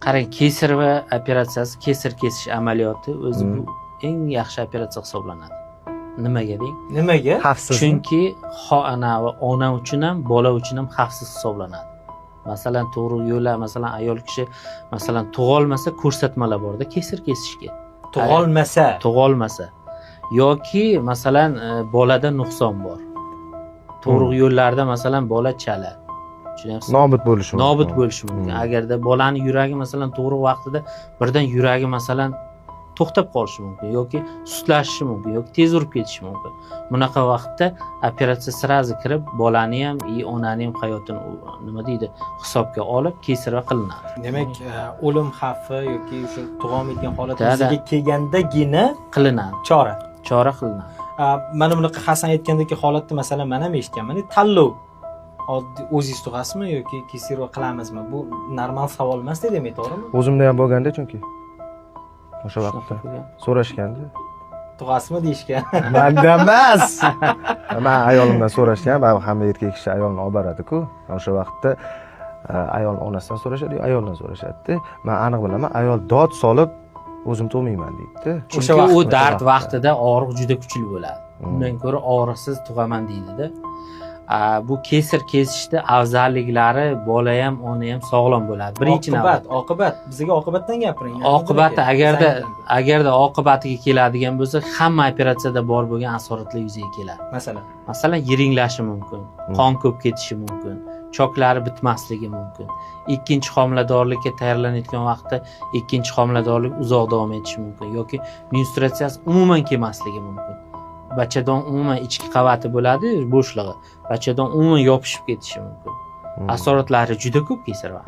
Qarang, кесарево operatsiyasi, kesar kesish amaliyoti o'zi bu eng yaxshi operatsiya hisoblanadi. Nimaga deng? Nimaga? Xavfsiz. Chunki anavi ona uchun ham, bola uchun ham xavfsiz hisoblanadi. Masalan, tug'ruq yo'li, masalan, ayol kishi, masalan, tug'olmasa, ko'rsatmalar borda kesar kesishga. Tug'olmasa. Tug'olmasa yoki, masalan, bolada nuqson bor, tug'ruq yo'llarida, masalan, bola chala, tushunyapsizmi? Nobud bo'lishi mumkin. Nobud bo'lishi mumkin. Agarda bolani yuragi, masalan, tug'ruq vaqtida birdan yuragi, masalan, to'xtab qolishi mumkin yoki sustlashishi mumkin yoki tez urib ketishi mumkin. Bunaqa vaqtda operatsiya сразу kirib, bolani ham и onani ham hayotini nima deydi, hisobga olib, кесарево qilinadi. Demak, o'lim xavfi yoki o'sha tug'olmaydigan holat Да. yuzaga kelgandagina qilinadi. Chora. Chora qilinadi. Mana bunaqa Hasan aytgandek holatni, masalan, man ham eshitganman. Tanlov: oddiy o'zingiz tug'asizmi yoki кесарево qilamizmi? Bu normal savol emas, demak, to'g'rimi? O'zimda ham bo'lganda, chunki o'sha vaqtda Shunaqa. so'rashganda. Tug'asizmi deyishgan. Manda emas, man ayolimdan so'rashgan. Baribir hamma erkak kishi ayolini olib boradiku. O'sha vaqtda ayolni onasidan so'rashadi, ayoldan so'rashadida. Man aniq bilaman, ayol dod solib, "O'zim tug'mayman", deydida. Chunki O'sha vaqt- u o'sha dard vaqtda. Vaqtida og'riq juda kuchli bo'ladi. Undan ko'ra og'riqsiz tug'aman deydida. Bu kesar kesishni afzalliklari: bola ham, ona ham sog'lom bo'ladi birinchi Oqibat. navbatda. Oqibat, bizga oqibatdan gapiring. Oqibati, agarda oqibatiga keladigan bo'lsak, hamma operatsiyada bor bo'lgan asoratlar yuzaga keladi. Masalan? Masalan, yiringlashi mumkin, qon ko'p ketishi mumkin, choklari bitmasligi mumkin, ikkinchi homiladorlikka tayyorlanayotgan vaqtda ikkinchi homiladorlik uzoq davom etishi mumkin yoki menstruatsiyasi umuman kelmasligi mumkin, bachadon umuman ichki qavati bo'ladi, bo'shlig'i, bachadon umuman yopishib ketishi mumkin. Asoratlari juda ko'p кесарево.